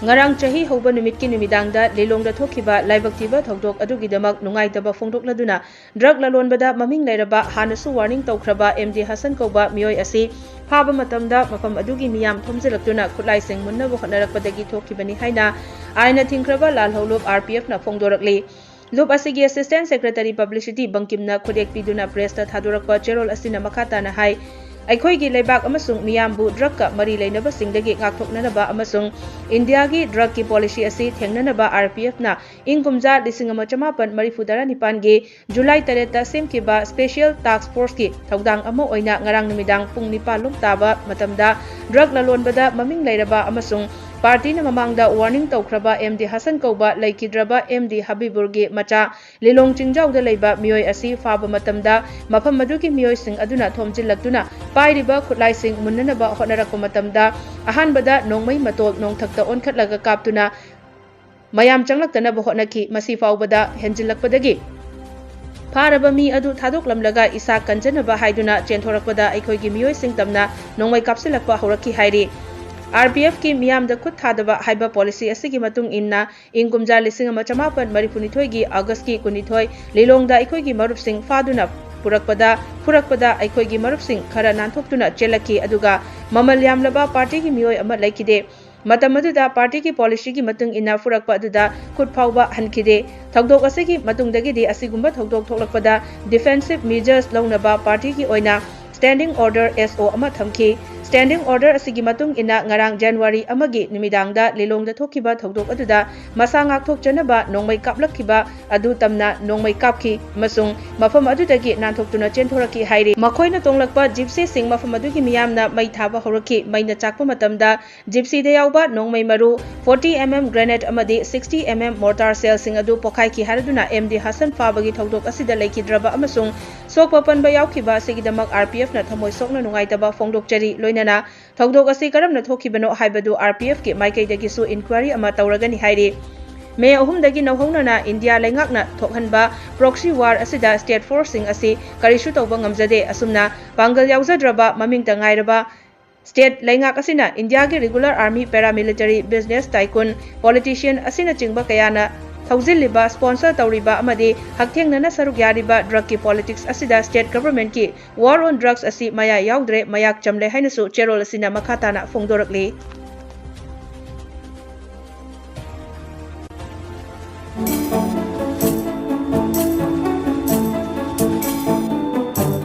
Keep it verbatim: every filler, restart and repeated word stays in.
ꯉꯔꯥꯡ ꯆꯍꯤ ꯍꯧꯕ ꯅꯨꯃꯤꯠꯀꯤ ꯅꯨꯃꯤꯗꯥꯡꯗ ꯂꯤꯂꯣꯡꯗ ꯊꯣꯛꯈꯤꯕ ꯂꯥꯏꯕꯛ ꯊꯤꯕ ꯊꯧꯗꯣꯛ ꯑꯗꯨꯒꯤꯗꯃꯛ ꯅꯨꯡꯉꯥꯏꯇꯕ ꯐꯣꯡꯗꯣꯛꯂꯗꯨꯅ, ꯗ꯭ꯔꯒ ꯂꯂꯣꯟꯕꯗ ꯃꯃꯤꯡ ꯂꯩꯔꯕ, ꯍꯥꯟꯅꯁꯨ ꯋꯥꯔꯅꯤꯡ ꯇꯧꯈ꯭ꯔꯕ ꯑꯦꯝ ꯗꯤ ꯍꯁꯟ ꯀꯧꯕ ꯃꯤꯑꯣꯏ ꯑꯁꯤ ꯐꯥꯕ ꯃꯇꯝꯗ ꯃꯐꯝ ꯑꯗꯨꯒꯤ ꯃꯤꯌꯥꯝ ꯊꯣꯝꯖꯤꯜꯂꯛꯇꯨꯅ ꯈꯨꯠꯂꯥꯏꯁꯤꯡ ꯃꯨꯟꯅꯕ ꯍꯣꯠꯅꯔꯛꯄꯗꯒꯤ ꯊꯣꯛꯈꯤꯕꯅꯤ ꯍꯥꯏꯅ ꯑꯥꯏꯟꯅ ꯊꯤꯡꯈ꯭ꯔꯕ ꯂꯥꯜꯍꯧꯂꯨꯞ ꯑꯥꯔ ꯄꯤ ꯑꯦꯐꯅ ꯐꯣꯡꯗꯣꯔꯛꯂꯤ꯫ ꯂꯨꯞ ꯑꯁꯤꯒꯤ Assistant Secretary Publicity ꯕꯪꯀꯤꯝꯅ ꯈꯨꯠꯌꯦꯛ ꯄꯤꯗꯨꯅ ꯄ꯭ꯔꯦꯁꯇ ꯊꯥꯗꯣꯔꯛꯄ ꯆꯦꯔꯣꯜ ꯑꯁꯤꯅ ꯃꯈꯥ ꯇꯥꯅ ꯍꯥꯏ, ꯑꯩꯈꯣꯏꯒꯤ ꯂꯩꯕꯥꯛ ꯑꯃꯁꯨꯡ ꯃꯤꯌꯥꯝꯕꯨ ꯗ꯭ꯔꯒꯀ ꯃꯔꯤ ꯂꯩꯅꯕꯁꯤꯡꯗꯒꯤ ꯉꯥꯛꯊꯣꯛꯅꯅꯕ ꯑꯃꯁꯨꯡ ꯏꯟꯗꯤꯌꯥꯒꯤ ꯗ꯭ꯔꯒꯀꯤ ꯄꯣꯂꯤꯁꯤ ꯑꯁꯤ ꯊꯦꯡꯅꯅꯕ ꯑꯥꯔ ꯄꯤ ꯑꯦꯐꯅ ꯏꯪ ꯀꯨꯝꯖꯥ ꯂꯤꯁꯤꯡ ꯑꯃ ꯆꯃꯥꯄꯟ ꯃꯔꯤꯐꯨ ꯇꯔꯥꯅꯤꯄꯥꯟꯒꯤ ꯖꯨꯂꯥꯏ ꯇꯔꯦꯠꯇ ꯁꯦꯝꯈꯤꯕ Special Task Forceꯀꯤ ꯊꯧꯗꯥꯡ ꯑꯃ ꯑꯣꯏꯅ ꯉꯔꯥꯡ ꯅꯨꯃꯤꯗꯥꯡ ꯄꯨꯡ ꯅꯤꯄꯥꯟ ꯂꯣꯝ ꯇꯥꯕ ꯃꯇꯝꯗ ꯗ꯭ꯔꯒ ꯂꯂꯣꯟꯕꯗ ꯃꯃꯤꯡ ꯂꯩꯔꯕ ꯑꯃꯁꯨꯡ ꯄꯥꯔꯇꯤꯅ ꯃꯃꯥꯡꯗ ꯋꯥꯔꯅꯤꯡ ꯇꯧꯈ꯭ꯔꯕ ꯑꯦꯝ ꯗꯤ ꯍꯁꯟ ꯀꯧꯕ ꯂꯩꯈꯤꯗ꯭ꯔꯕ ꯑꯦꯝ ꯗꯤ ꯍꯕꯤꯕꯨꯔꯒꯤ ꯃꯆꯥ ꯂꯤꯂꯣꯡ ꯆꯤꯡꯖꯥꯎꯗ ꯂꯩꯕ ꯃꯤꯑꯣꯏ ꯑꯁꯤ ꯐꯥꯕ ꯃꯇꯝꯗ ꯃꯐꯝ ꯑꯗꯨꯒꯤ ꯃꯤꯑꯣꯏꯁꯤꯡ ꯑꯗꯨꯅ ꯊꯣꯝꯖꯤꯜꯂꯛꯇꯨꯅ ꯄꯥꯏꯔꯤꯕ ꯈꯨꯠꯂꯥꯏꯁꯤꯡ ꯃꯨꯟꯅꯅꯕ ꯍꯣꯠꯅꯔꯛꯄ ꯃꯇꯝꯗ ꯑꯍꯥꯟꯕꯗ ꯅꯣꯡꯃꯩ ꯃꯇꯣꯜ ꯅꯣꯡꯊꯛꯇ ꯑꯣꯟꯈꯠꯂꯒ ꯀꯥꯞꯇꯨꯅ ꯃꯌꯥꯝ ꯆꯪꯂꯛꯇꯅꯕ ꯍꯣꯠꯅꯈꯤ꯫ ꯃꯁꯤ ꯐꯥꯎꯕꯗ ꯍꯦꯟꯖꯤꯜꯂꯛꯄꯗꯒꯤ ꯐꯥꯔꯕ ꯃꯤ ꯑꯗꯨ ꯊꯥꯗꯣꯛꯂꯝꯂꯒ ꯏꯁꯥ ꯀꯟꯖꯅꯕ ꯍꯥꯏꯗꯨꯅ ꯆꯦꯟꯊꯣꯔꯛꯄꯗ ꯑꯩꯈꯣꯏꯒꯤ ꯃꯤꯑꯣꯏꯁꯤꯡ ꯇꯝꯅ ꯅꯣꯡꯃꯩ ꯀꯥꯞꯁꯤꯜꯂꯛꯄ ꯍꯧꯔꯛꯈꯤ ꯍꯥꯏꯔꯤ꯫ ꯑꯥꯔ ꯄꯤ ꯑꯦꯐꯀꯤ ꯃꯤꯌꯥꯝꯗ ꯈꯨꯠ ꯊꯥꯗꯕ ꯍꯥꯏꯕ ꯄꯣꯂꯤꯁꯤ ꯑꯁꯤꯒꯤ ꯃꯇꯨꯡ ꯏꯟꯅ ꯏꯪ ꯀꯨꯝꯖꯥ ꯂꯤꯁꯤꯡ ꯑꯃ ꯆꯃꯥꯄꯟ ꯃꯔꯤꯐꯨꯅꯤꯊꯣꯏꯒꯤ ꯑꯣꯒꯁꯀꯤ ꯀꯨꯟꯅꯤꯊꯣꯏ ꯂꯤꯂꯣꯡꯗ ꯑꯩꯈꯣꯏꯒꯤ ꯃꯔꯨꯞꯁꯤꯡ ꯐꯥꯗꯨꯅ ꯄꯨꯔꯛꯄꯗ, ꯐꯨꯔꯛꯄꯗ ꯑꯩꯈꯣꯏꯒꯤ ꯃꯔꯨꯞꯁꯤꯡ ꯈꯔ ꯅꯥꯟꯊꯣꯛꯇꯨꯅ ꯆꯦꯜꯂꯛꯈꯤ, ꯑꯗꯨꯒ ꯃꯃꯜ ꯌꯥꯝꯂꯕ ꯄꯥꯔꯇꯤꯒꯤ ꯃꯤꯑꯣꯏ ꯑꯃ ꯂꯩꯈꯤꯗꯦ꯫ ꯃꯇꯝ ꯑꯗꯨꯗ ꯄꯥꯔꯇꯤꯒꯤ ꯄꯣꯂꯤꯁꯤꯒꯤ ꯃꯇꯨꯡ ꯏꯟꯅ ꯐꯨꯔꯛꯄ ꯑꯗꯨꯗ ꯈꯨꯠ ꯐꯥꯎꯕ ꯍꯟꯈꯤꯗꯦ꯫ ꯊꯧꯗꯣꯛ ꯑꯁꯤꯒꯤ ꯃꯇꯨꯡꯗꯒꯤꯗꯤ ꯑꯁꯤꯒꯨꯝꯕ ꯊꯧꯗꯣꯛ ꯊꯣꯛꯂꯛꯄꯗ defensive measures ꯂꯧꯅꯕ ꯄꯥꯔꯇꯤꯒꯤ ꯑꯣꯏꯅ Standing Order S O ꯑꯃ ꯊꯝꯈꯤ꯫ Standing Order ꯑꯁꯤꯒꯤ ꯃꯇꯨꯡ ꯏꯟꯅ ꯉꯔꯥꯡ ꯖꯅꯋꯥꯔꯤ ꯑꯃꯒꯤ ꯅꯨꯃꯤꯗꯥꯡꯗ ꯂꯤꯂꯣꯡꯗ ꯊꯣꯛꯈꯤꯕ ꯊꯧꯗꯣꯛ ꯑꯗꯨꯗ ꯃꯁꯥ ꯉꯥꯛꯊꯣꯛꯆꯅꯕ ꯅꯣꯡꯃꯩ ꯀꯥꯞꯂꯛꯈꯤꯕ ꯑꯗꯨ ꯇꯝꯅ ꯅꯣꯡꯃꯩ ꯀꯥꯞꯈꯤ ꯑꯃꯁꯨꯡ ꯃꯐꯝ ꯑꯗꯨꯗꯒꯤ ꯅꯥꯟꯊꯣꯛꯇꯨꯅ ꯆꯦꯟꯊꯣꯔꯛꯈꯤ ꯍꯥꯏꯔꯤ꯫ ꯃꯈꯣꯏꯅ ꯇꯣꯡꯂꯛꯄ ꯖꯤꯞꯁꯤꯁꯤꯡ ꯃꯐꯝ ꯑꯗꯨꯒꯤ ꯃꯤꯌꯥꯝꯅ ꯃꯩ ꯊꯥꯕ ꯍꯧꯔꯛꯈꯤ꯫ ꯃꯩꯅ ꯆꯥꯛꯄ ꯃꯇꯝꯗ ꯖꯤꯞꯁꯤꯗ ꯌꯥꯎꯕ ꯅꯣꯡꯃꯩ ꯃꯔꯨ, forty M M grenade ꯑꯃꯗꯤ sixty M M mortar shellꯁꯤꯡ ꯑꯗꯨ ꯄꯣꯈꯥꯏꯈꯤ ꯍꯥꯏꯔꯗꯨꯅ ꯑꯦꯝ ꯗꯤ ꯍꯁꯟ ꯐꯥꯕꯒꯤ ꯊꯧꯗꯣꯛ ꯑꯁꯤꯗ ꯂꯩꯈꯤꯗ꯭ꯔꯕ ꯑꯃꯁꯨꯡ ꯁꯣꯛꯄ ꯄꯟꯕ ꯌꯥꯎꯈꯤꯕ ꯑꯁꯤꯒꯤꯗꯃꯛ ꯑꯥꯔ ꯄꯤ ꯑꯦꯐꯅ ꯊꯃꯣꯏ ꯁꯣꯛꯅ ꯅꯨꯡꯉꯥꯏꯇꯕ ꯐꯣꯡꯗꯣꯛꯆꯔꯤ꯫ ꯂꯣꯏꯅꯅ ꯊꯧꯗꯣꯛ ꯑꯁꯤ ꯀꯔꯝꯅ ꯊꯣꯛꯈꯤꯕꯅꯣ ꯍꯥꯏꯕꯗꯨ ꯑꯥꯔ ꯄꯤ ꯑꯦꯐꯀꯤ ꯃꯥꯏꯀꯩꯗꯒꯤꯁꯨ inquiry ꯑꯃ ꯇꯧꯔꯒꯅꯤ ꯍꯥꯏꯔꯤ꯫ ꯃꯦ ꯑꯍꯨꯝꯗꯒꯤ ꯅꯧꯍꯧꯅꯅ ꯏꯟꯗꯤꯌꯥ ꯂꯩꯉꯥꯛꯅ ꯊꯣꯛꯍꯟꯕ proxy war ꯑꯁꯤꯗ state forceꯁꯤꯡ ꯑꯁꯤ ꯀꯔꯤꯁꯨ ꯇꯧꯕ ꯉꯝꯖꯗꯦ꯫ ꯑꯁꯨꯝꯅ ꯄꯥꯡꯒꯜ ꯌꯥꯎꯖꯗ꯭ꯔꯕ, ꯃꯃꯤꯡꯇ ꯉꯥꯏꯔꯕ State ꯂꯩꯉꯥꯛ ꯑꯁꯤꯅ ꯏꯟꯗꯤꯌꯥꯒꯤ regular army, paramilitary, business tycoon, politician ꯑꯁꯤꯅꯆꯤꯡꯕ ꯀꯌꯥꯅ ꯊꯧꯖꯤꯜꯂꯤꯕ, sponsor ꯇꯧꯔꯤꯕ ꯑꯃꯗꯤ ꯍꯛꯊꯦꯡꯅꯅ ꯁꯔꯨꯛ ꯌꯥꯔꯤꯕ drug ꯀꯤ politics ꯑꯁꯤꯗ state government ꯀꯤ war on drugs ꯑꯁꯤ ꯃꯌꯥꯏ ꯌꯥꯎꯗ꯭ꯔꯦ, ꯃꯌꯥꯛ ꯆꯝꯂꯦ ꯍꯥꯏꯅꯁꯨ ꯆꯦꯔꯣꯜ ꯑꯁꯤꯅ ꯃꯈꯥ ꯇꯥꯅ ꯐꯣꯡꯗꯣꯔꯛꯂꯤ꯫